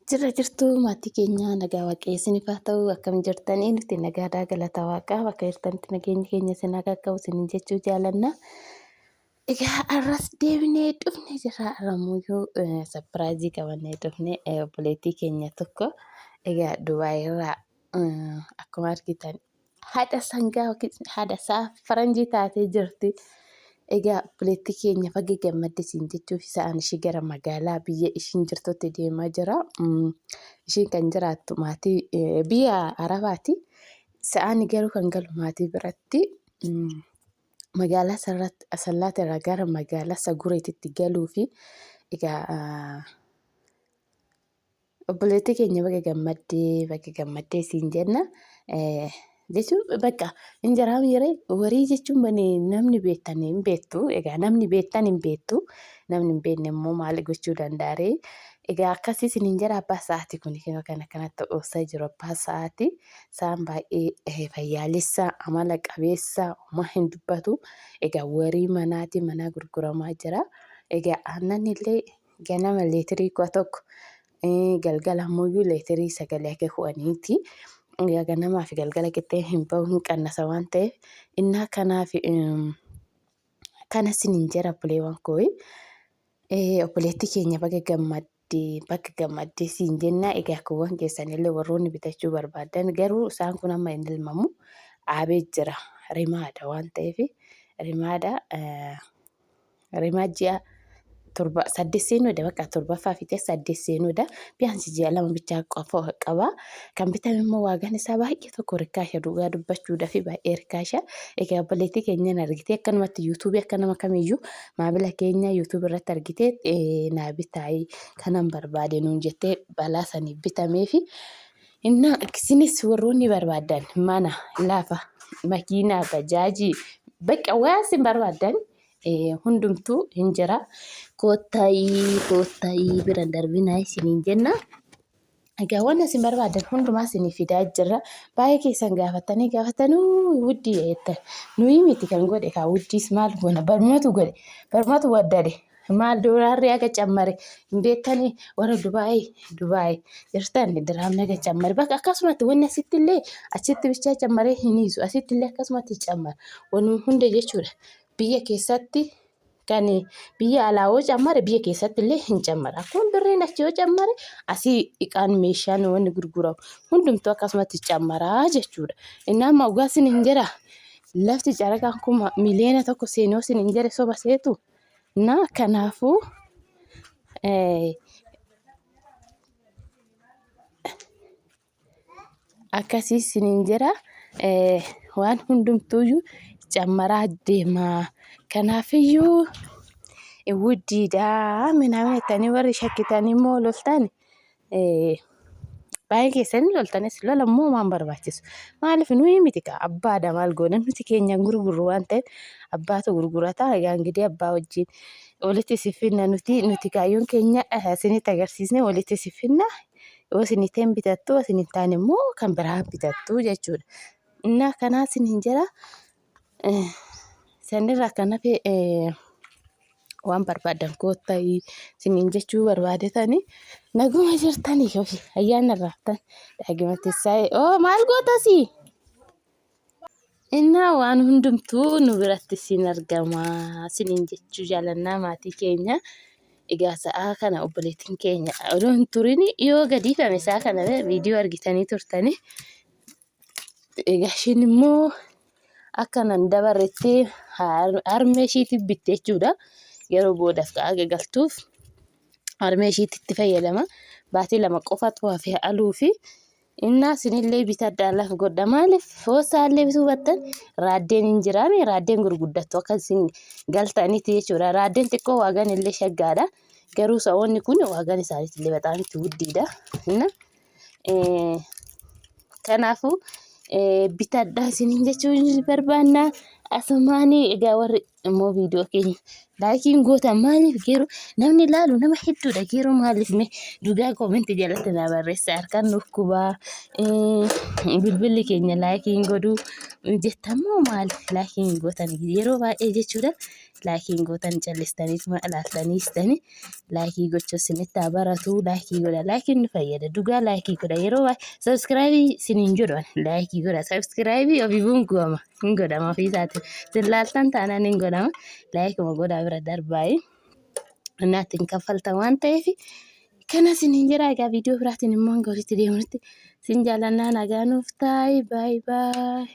Jirra jirtuu maatii keenya, nagaa waaqayyo isiniif haa ta'u. Akkam jirtanii? Nuti nagaadhaa, galata waaqaa. Bakka jirtanitti nageenyi keenya isin haa qaqqabu isiniin jechuu jaalanna. Egaa har'as deebinee dhufne jirra. Har'ammuyyuu sapiraayizii qabannee dhufne obboleettii keenya tokko. Egaa Dubaay irraa akkuma argitan haadha sangaa yookiin haadha sa'a faranjii taatee jirti. Egaa obboleettii keenya baga gammadde siin jechuuf sa'aan ishii gara magaalaa biyya ishiin jirtutti deemaa jira. Ishiin kan jiraattu maatii biyya Arabaati. Sa'aan garuu kan galu maatii biratti. Magaalaa Asallaati irraa gara magaalaa Sagureetitti galuufi egaa Obboleettii keenya baga gammaddee, baga gammaddee siin jenna. Jechuun bakka hin jiraa miiree horii jechuun bani namni beektan hin beektu. Egaa namni beektan hin beektu. Namni hin beekne immoo maal gochuu danda'a ree? Egaa akkasii siin hin jira abbaa sa'aati kun kinoo kan akkanatti oofsaa jiru abbaa sa'aati. Sa'aan baay'ee fayyaalessa, amala qabeessa, homaa hin dubbatu. Egaa warii manaati manaa gurguramaa jira. Egaa aannan illee ganama leetirii 11, galgala ammoo leetirii 9 haga 10ti. Egaa ganamaa fi galgala qixxee hin bahu, hin qannasa waan ta'eef innaa kanaaf kana sinin jira obboleewwan koo. Obboleettii keenya baga gammadde, baga gammadde siin jenna. Egaa kuuwwan keessan illee warroonni bitachuu barbaadan garuu isaan kun amma hin elmamu, dhaabee jira, rimaadha waan ta'eef rimaadha. Rimaa ji'a 7 8 seenuudha, bakka torbaffaa fixee 8 seenuudha. Biyaansi ji'a 2 bichaa qofa qaba. Kan bitame immoo waagaan isaa baay'ee tokko rikkaasha, dhugaa dubbachuudhaaf baay'ee rikkaasha. Egaa obboleettii keenyan argitee akkanumatti yuutuubii akka nama kamiyyuu maamila keenya yuutuubii irratti argitee naa bitaayii kanan barbaade nuun jettee balaa saniif bitameefi. Innaa isinis warroonni barbaaddan mana, lafa, makiinaa, bajaajii, bakka waan isin barbaaddan hundumtuu hin jira. Koottaayii, koottaayii bira hin darbinaa isiniin jenna. Egaa waan isin barbaaddan hundumaa isinii fidaa jirra. Baay'ee keessan gaafattanii gaafattanuu wuddii jettan. Nuyi miti kan godhe kaa wuddiis maal goona, barumatu godhe, barumatu waddade. Maal doolaarri haga cammare hin beektanii? Warra Dubaayii, Dubaayii jirtan, diraamni haga cammare bakka akkasumatti wanni asitti illee achitti bichaa cammaree hin hiisu, asitti illee akkasumatti cammara wanuma hunda jechuudha. Biyya keessatti kan biyya alaa yoo cammare biyya keessatti illee hin cammara. Akkuma birriin achi yoo cammare asii iqaan meeshaan wanni gurguramu hundumtuu akkasumatti cammaraa jechuudha. Inni amma dhugaa sin hin jedha, lafti caraqaan kuma 1,000,000 seenoo sin hin jedhe soba seetu. Na kanaafuu akkasii isiniin jedha, waan hundumtuuyyuu cammaraa deema. Kanaafiyyuu wuddiidha minaamin jettanii warri shakkitanii immoo loltan baay'ee keessanii loltanis lola immoo waan barbaachisu. Maaliif nuyi miti kaa abbaadha, maal goona, nuti keenya hin gurgurru waan ta'eef abbaatu gurgurata. Egaa ingidihi abbaa wajjin walitti si finna, nuti kaayyoon keenya isinitti agarsiisne walitti si finna. Yoo isin ittiin bitattu, isin hin taane immoo kan biraa bitattu jechuudha. Innaa kanaa isin hin jira. Sanirraa kan hafe waan barbaadan koottaa isiniin jechuu barbaadetani. Naguma jirtanii ofi ayyaana irraa haftan daagima teessaa'ee oo maal gootasii? Innaa waan hundumtuu nu biratti siin argama isiniin jechuu jaalannaa maatii keenya. Egaa sa'aa kana obboleettiin keenya odoo hin turin yoo gadiifame sa'aa kana viidiyoo argitanii turtanii. Egaa ishiin immoo akka nan dabarretti harmee ishiitiif bitte jechuudha. Yeroo boodaaf haga galtuuf harmee ishiitti itti fayyadama. Baatii 2 qofatu hafe aluu fi innaa isinillee bitadhaa laf godha. Maaliif foosaallee bituu battan raaddeen hin jiraame, raaddeen gurguddattu akka isin galtanitti jechuudha. Raaddeen xiqqoo waagaan illee shaggaadha. Garuu sa'oonni kun waagaan isaaniitti illee bexaam itti guddiidha. Inna kanaafuu bitadhaa isiniin jechuu barbaanna. Asumaanii egaa warri immoo viidiyoo keenya laayikiin gootan maaliif garuu namni ilaalu nama hedduudha, garuu maaliif mee dhugaa koomentii jalatti naa barreessa, harkaan dhukkubaa, bilbilli keenya laayikiin godhuu Jettammoo maal like hin gootan yeroo baay'ee jechuudha. Like hin gootan callistaniituma ilaaltaniistani like gochuu isinitti haa baratu like godha. Likeiin ni fayyada dhugaa like godha yeroo baay'ee subscribe isiniin jedhu like godha. Subscribe ofiifuu hin godhama hin godhama ofii isaatiin isin laaltan taanaan hin godhama. Likeuma godhaa bira darbaayi. Naatti hin kaffaltan waan ta'eef kana isiniin jedha. Egaa viidiyoo biraatiin immoo hanga walitti deemnutti sin jaallannaa, nagaa nuuf taa'i. Baay baay.